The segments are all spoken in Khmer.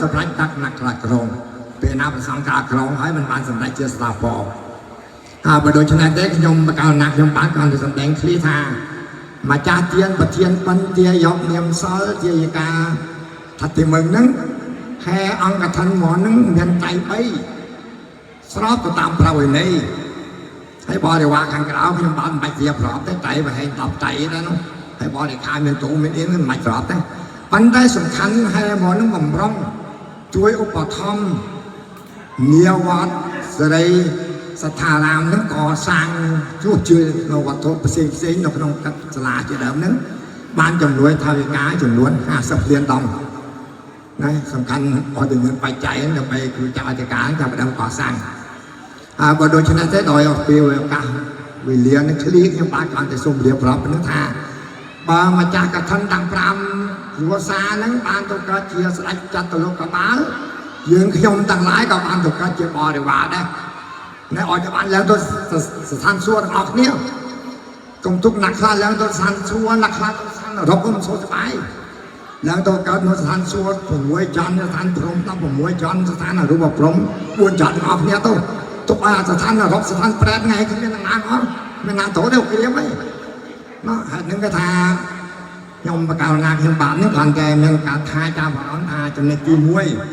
សម្រេចតាក់ណាក់ខ្លាចក្រងពេលណាប្រសងក្រាក្រងហើយមិនបានសម្រេចជាស្លាពហើយបើដូច្នេះទេខ្ញុំបកលណាក់ខ្ញុំបានគ្រាន់តែសម្ដែងឃ្លីថាម្ចាស់ទានប្រធានបិណ្ឌទាយកនាមសិលជាយកាថាទីមឹងហ្នឹងហែអង្គកឋិនមកហ្នឹងមានតៃ3ស្របទៅតាមប្រវេណីហើយបរិវារខាងក្រៅខ្ញុំបានមិនបាច់រៀបរាប់ទេតៃប្រហែល10តៃដែរនោះហើយបរិខាមានទូមានអៀនមិនបាច់រាប់ទេប៉ុន្តែសំខាន់ហែមកហ្នឹងបំរុងជួយឧបត្ថម្ភនាវត្តសេរីសត្ថារាមហ្នឹងកសាងជួសជុលនៅវត្ថុផ្សេងផ្សេងនៅក្នុងកសាលាជាដើមហ្នឹងបានចំនួនថវិកាចំនួន50លានដងណាសំខាន់អត់តែមានបច្ច័យហ្នឹងដើម្បីគ្រូចៅអធិការចាប់ផ្ដើមកសាងហើយបើដូច្នេះទេដោយពេលឱកាសវេលានឹងឃ្លីខ្ញុំបានគ្រាន់តែសូមរៀបរាប់ហ្នឹងថាបើម្ចាស់កឋិនទាំង5គ្រួសារហ្នឹងបានទៅកើតជាស្ដេចចតុលោកបាលយើងខ្ញុំទាំងឡាយក៏បានទៅកើតជាបរិវារដែរណែឲ្យតែបានឡើងទៅស្ថានសួគ៌ទាំងអស់គ្នាកុំទុកអ្នកខ្លះឡើងទៅស្ថានសួគ៌អ្នកខ្លះទៅស្ថានរកមិនសូវសប្បាយឡើងទៅកើតនៅស្ថានសួគ៌6ចន្ទស្ថានព្រំ16ចន្ទស្ថានអរូបព្រំ4ចន្ទទាំងអស់គ្នាទៅទុកឲ្យស្ថានរកស្ថានប្រែតថ្ងៃគ្មានណាអត់មានណាទៅទេគ្រាមអីណោះហេតុហ្នឹងគេថាខ្ញុំបកលណាខ្ញុំបាននេះគ្រាន់តែមានការថាចាំអារម្មណ៍ថាចំណុចទី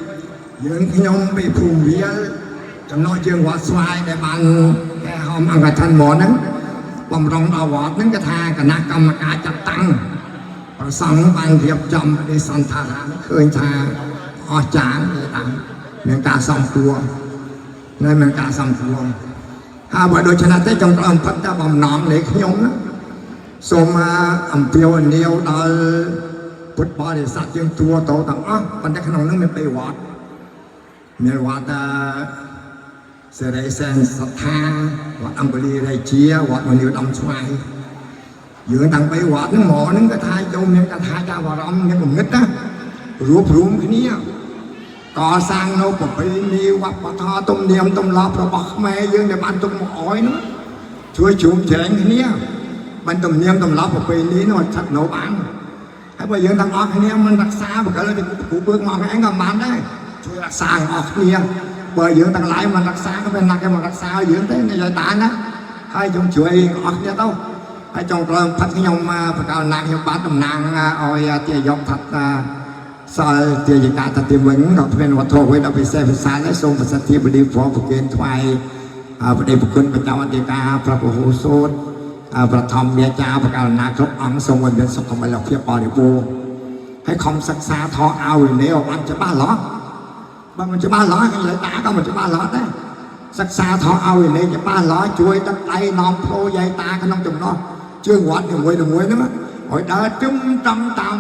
1យើងខ្ញុំពីភូមិវាលចំណុចជើងវត្តស្វាយដែលបានគេហមអង្គឋានមកហ្នឹងបំរុងដល់វត្តហ្នឹងគេថាគណៈកម្មការចាត់តាំងប្រសង់បានរៀបចំបដិសន្ធារាមឃើញថាអស្ចារ្យគឺតាំងមានការសំគួរនៅមានការសំគួរហើយបើដូច្នេះទេចង់ក្រំផិតតែបំណងនៃខ្ញុំណាសូមអំពាវនាវដល់ពុទ្ធបរិស័ទយើងទួតទាំងអស់ប៉ុន្តែក្នុងនោះមាន3វត្តមានវត្តសេរីសែនសត្ថាវត្តអង្គលីរាជាវត្តមនីដំស្វាយយើងតាំងពីវត្តហ្នឹងមកហ្នឹងក៏ថាចូលមានកថាចាវរំមានគំនិតណារួបរួមគ្នាកសាងនៅប្រពៃណីវប្បធម៌ទំនៀមទម្លាប់របស់ខ្មែរយើងដែលបានទុកមកអោយហ្នឹងជួយជ្រោមជ្រែងគ្នាបានទំនៀមទម្លាប់ប្រពៃណីនោះស្ថិតនៅបានហើយបើយើងទាំងអស់គ្នាមិនរក្សាបើក៏គ្រូពើមកឯងក៏បានដែរជួយរក្សាទាំងអស់គ្នាបើយើងទាំងឡាយមិនរក្សាក៏មានណាគេមករក្សាឲ្យយើងទេនិយាយតាណាហើយយើងជួយអស់គ្នាទៅហើយចុងក្រោយផាត់ខ្ញុំបកលណាខ្ញុំបានតំណាងឲ្យទាយកថាត់សល់ទាយកាតទីវិញក៏គ្មានវត្ថុអ្វីដល់ពិសេសពិសាលដែរសូមប្រសិទ្ធិបឌីព្រមប្រគិនថ្វាយបដិប្រគុណបច្ចវអធិការប្រពហូសូត្រប្រធមមេចាបកលណាគ្រប់អង្គសូមឲ្យមានសុខុមាលភាពបរិបូរណ៍ហើយខំសិក្សាថោឲ្យវិន័យឲ្យបានច្បាស់លាស់បើមិនច្បាស់លាស់ខ្ញុំលើតាក៏មិនច្បាស់លាស់ដែរសិក្សាថោឲ្យវិន័យច្បាស់លាស់ជួយដឹកដៃនាំផ្លូវយាយតាក្នុងចំណោះជើងវត្តនីមួយៗហ្នឹងឲ្យដើរជុំតំតាម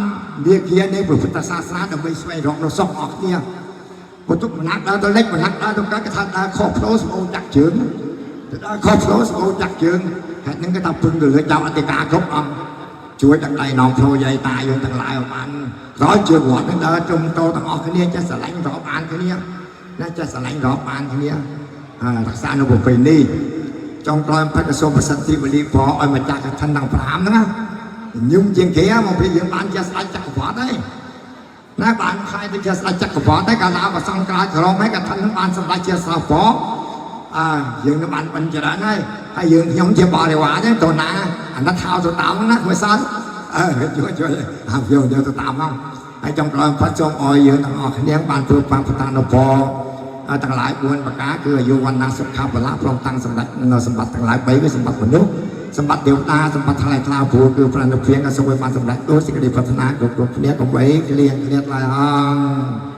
វិទ្យានៃព្រះពុទ្ធសាសនាដើម្បីស្វែងរកនូវសុខអស់គ្នាបើទុកម្នាក់ដើរទៅលិចម្នាក់ដើរទៅកើតគេថាដើរខុសផ្លូវសម្អូចាក់ជើងទៅដើរខុសផ្លូវសម្អូចាក់ជើងហេតុហ្នឹងគេថាពឹងទៅលើចៅអធិការគ្រប់អង្គជួយដឹកដៃនាំផ្លូវយាយតាយើងទាំងឡាយឲ្យបានរាល់ជើងវត្តហ្នឹងដើរជុំតទាំងអស់គ្នាចេះស្រឡាញ់រាប់អានគ្នាណាចេះស្រឡាញ់រាប់អានគ្នារក្សានៅប្រពៃណីចុងក្រោយផិតសូមប្រសិទ្ធិបលីប្រឲ្យម្ចាស់កឋិនទាំង5ហ្នឹងណាញឹមជាងគេមកពេលយើងបានជាស្ដេចចក្រពត្តិហើយណាបានខ្លាយទៅជាស្ដេចចក្រពត្តិតែកាលណាប្រសងក្រាចក្រមហើយកឋិនហ្នឹងបានសម្ដេចជាស្រោបអើយើងនឹងបានបិណ្ឌច្រើនហើយហើយយើងខ្ញុំជាបរិវារទេតើណាអាណិតហៅទៅតាមណាមួយសិនអើជួយជួយហៅយកទៅតាមហ្នឹងហើយចុងក្រោយផុតសូមឲ្យយើងទាំងអស់គ្នាបានធ្វើបាបប្រតានុពរទាំងឡាយ4ប្រការគឺអាយុវណ្ណៈសុខៈពលៈព្រមតាំងសម្ដេចនៅសម្បត្តិទាំងឡាយ3គឺសម្បត្តិមនុស្សសម្បត្តិទេវតាសម្បត្តិថ្លៃថ្លាព្រោះគឺព្រះនិព្វានក៏សូមឲ្យបានសម្រេចដោយសេចក្តីប្រាថ្នាគ្រប់គ្រប់គ្នាកុំបីគ្លៀងគ្លៀតឡើយអង